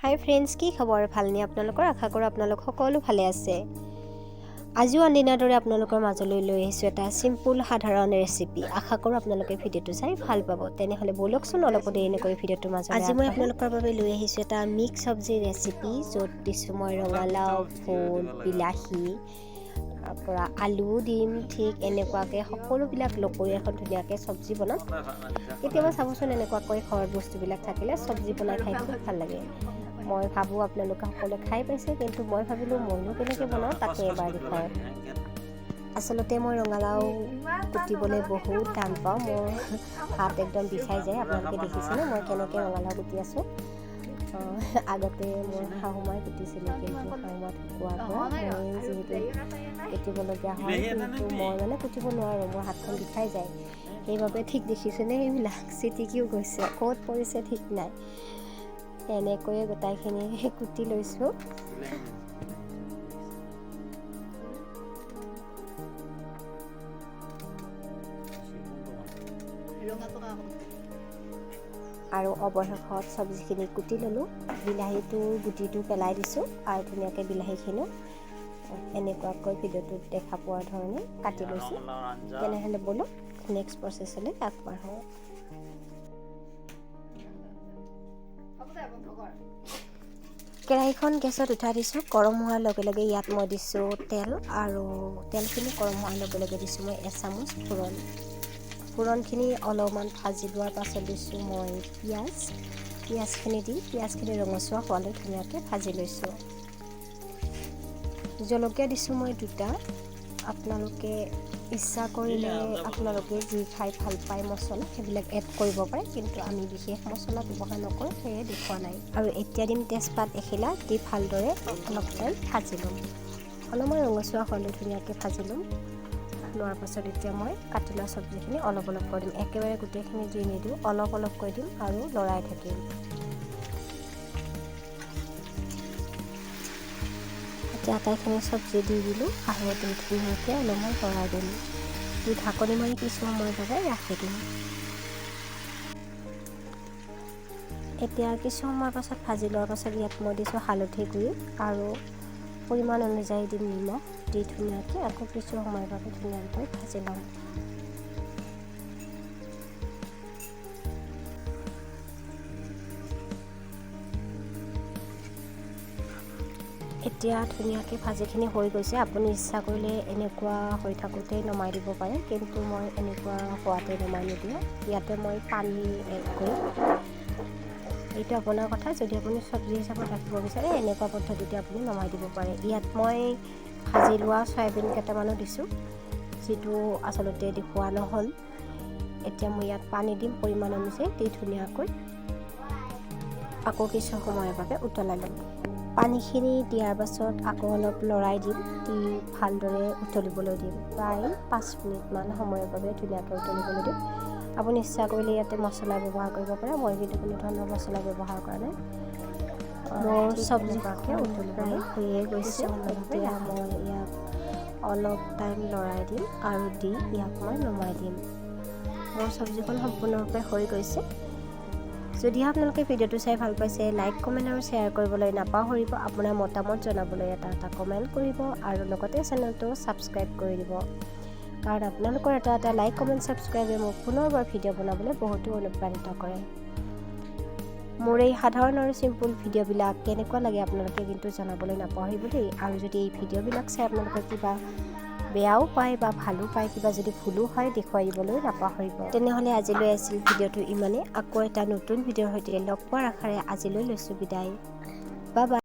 হাই friends, কি খবৰ? ভালনে আপোনালোকৰ? আশা কৰোঁ আপোনালোক সকলো ভালে আছে। আজিও আনদিনাৰ দৰে আপোনালোকৰ মাজলৈ লৈ আহিছোঁ এটা চিম্পুল সাধাৰণ ৰেচিপি। আশা কৰোঁ আপোনালোকে ভিডিঅ'টো চাই ভাল পাব। তেনেহ'লে ব'লকচোন, অলপো দেৰি নকৰি ভিডিঅ'টোৰ মাজলৈ। আজি মই আপোনালোকৰ বাবে লৈ আহিছোঁ এটা মিক্স চব্জিৰ ৰেচিপি, য'ত দিছোঁ মই ৰঙালাও, ভোল, বিলাহী, পৰা আলুও দিম। ঠিক এনেকুৱাকৈ সকলোবিলাক লগ কৰি এখন ধুনীয়াকৈ চব্জি বনাম। কেতিয়াবা চাবচোন, এনেকুৱাকৈ ঘৰত বস্তুবিলাক থাকিলে চব্জি বনাই খাই খুব ভাল লাগে। মই ভাবোঁ আপোনালোকে সকলোৱে খাই পাইছে, কিন্তু মই ভাবিলোঁ মইনো কেনেকৈ বনাওঁ তাকে এবাৰ দেখুৱাওঁ। আচলতে মই ৰঙালাও কুটিবলৈ বহুত টান পাওঁ, মোৰ হাত একদম বিষাই যায়। আপোনালোকে দেখিছেনে মই কেনেকৈ ৰঙালাও কুটি আছোঁ? আগতে মোৰ শাহুমাই কুটিছিলে, কিন্তু শাহুমা ঢুকোৱাৰ পৰা মই যিহেতু কুটিবলগীয়া হয়, কিন্তু মই মানে কুটিব নোৱাৰোঁ, মোৰ হাতখন বিষাই যায়। সেইবাবে ঠিক দেখিছেনে, সেইবিলাক চিটিকিও গৈছে, ক'ত পৰিছে ঠিক নাই। এনেকৈয়ে গোটাইখিনি কুটি লৈছোঁ। আৰু অৱশেষত চব্জিখিনি কুটি ল'লোঁ। বিলাহীটোৰ গুটিটো পেলাই দিছোঁ আৰু ধুনীয়াকৈ বিলাহীখিনিও এনেকুৱাকৈ ভিডিঅ'টোত দেখা পোৱাৰ ধৰণে কাটি লৈছোঁ। তেনেহ'লে ব'লক, নেক্সট প্ৰচেছলৈ আগবাঢ়োঁ। কেৰাহীখন গেছত উঠাই দিছোঁ। গৰম হোৱাৰ লগে লগে ইয়াত মই দিছোঁ তেল, আৰু তেলখিনি গৰম হোৱাৰ লগে লগে দিছোঁ মই এচামুচ ফোৰণ। ফোৰণখিনি অলপমান ভাজি লোৱাৰ পাছত দিছোঁ মই পিঁয়াজ। পিঁয়াজখিনি দি পিঁয়াজখিনি ৰঙচুৱা হোৱালৈ ধুনীয়াকৈ ভাজি লৈছোঁ। জলকীয়া দিছোঁ মই 2টা। আপোনালোকে ইচ্ছা কৰিলে আপোনালোকে যি খাই ভাল পায় মছলা সেইবিলাক এড কৰিব পাৰে, কিন্তু আমি বিশেষ মছলা ব্যৱহাৰ নকৰোঁ, সেয়ে দেখুওৱা নাই। আৰু এতিয়া দিম তেজপাত এখিলা দি ভালদৰে অলপ টাইম ভাজি ল'ম। অলপমান ৰঙচুৱা হোৱালৈ ধুনীয়াকৈ ভাজি ল'ম। লোৱাৰ পাছত এতিয়া মই কাটি লোৱা চব্জিখিনি অলপ অলপকৈ দিম। একেবাৰে গোটেইখিনি দি নিদিওঁ, অলপ অলপকৈ দিম আৰু লৰাই থাকিম। এতিয়া আটাইখিনি চব্জি দি দিলোঁ আৰু দি ধুনীয়াকৈ অলপমান লৰাই দিম। দি ঢাকনি মাৰি কিছু সময়ৰ বাবে ৰাখি দিম। এতিয়া কিছু সময়ৰ পাছত ভাজি লোৱাৰ পাছত ইয়াত মই দিছোঁ হালধি গুড়ি আৰু পৰিমাণ অনুযায়ী দিম নিমখ। দি ধুনীয়াকৈ আকৌ কিছু সময়ৰ বাবে ধুনীয়াকৈ ভাজি ল'ম। এতিয়া ধুনীয়াকৈ ভাজিখিনি হৈ গৈছে। আপুনি ইচ্ছা কৰিলে এনেকুৱা হৈ থাকোঁতেই নমাই দিব পাৰে, কিন্তু মই এনেকুৱা হোৱাতে নমাই নিদিওঁ। ইয়াতে মই পানী এড কৰিম। এইটো আপোনাৰ কথা, যদি আপুনি চব্জি হিচাপত ৰাখিব বিচাৰে এনেকুৱা পদ্ধতিতে আপুনি নমাই দিব পাৰে। ইয়াত মই ভাজি লোৱা চয়াবিন কেইটামানো দিছোঁ, যিটো আচলতে দেখুওৱা নহ'ল। এতিয়া মই ইয়াত পানী দিম পৰিমাণ অনুযায়ী, দি ধুনীয়াকৈ আকৌ কিছু সময়ৰ বাবে উতলাই ল'ম। পানীখিনি দিয়াৰ পাছত আকৌ অলপ লৰাই দিম, দি ভালদৰে উতলিবলৈ দিম। প্ৰায় 5 মিনিটমান সময়ৰ বাবে ধুনীয়াকৈ উতলিবলৈ দিম। আপুনি ইচ্ছা কৰিলে ইয়াতে মছলা ব্যৱহাৰ কৰিব পাৰে, মই কিন্তু কোনো ধৰণৰ মছলা ব্যৱহাৰ কৰা নাই। মোৰ চব্জিভাগে উতলি প্ৰায় হৈয়ে গৈছে। এতিয়া মই ইয়াক অলপ টাইম লৰাই দিম আৰু দি ইয়াক মই নমাই দিম। মোৰ চব্জিখন সম্পূৰ্ণৰূপে হৈ গৈছে। যদি আপোনালোকে ভিডিঅ'টো চাই ভাল পাইছে, লাইক, কমেণ্ট আৰু শ্বেয়াৰ কৰিবলৈ নাপাহৰিব। আপোনাৰ মতামত জনাবলৈ এটা এটা কমেণ্ট কৰিব আৰু লগতে চেনেলটো ছাবস্ক্ৰাইব কৰি দিব, কাৰণ আপোনালোকৰ এটা এটা লাইক, কমেণ্ট, ছাবস্ক্ৰাইবে মোক পুনৰবাৰ ভিডিঅ' বনাবলৈ বহুতো অনুপ্ৰাণিত কৰে। মোৰ এই সাধাৰণ আৰু চিম্পুল ভিডিঅ'বিলাক কেনেকুৱা লাগে আপোনালোকে কিন্তু জনাবলৈ নাপাহৰিব দেই। আৰু যদি এই ভিডিঅ'বিলাক চাই আপোনালোকে কিবা বেয়াও পায় বা ভালো পায়, কিবা যদি ভুলো হয় দেখুৱাই দিবলৈ নাপাহৰিব। তেনেহ'লে আজিলৈ আছিল ভিডিঅ'টো ইমানেই। আকৌ এটা নতুন ভিডিঅ'ৰ সৈতে লগ পোৱাৰ আশাৰে আজিলৈ লৈছোঁ বিদায়। Bye bye.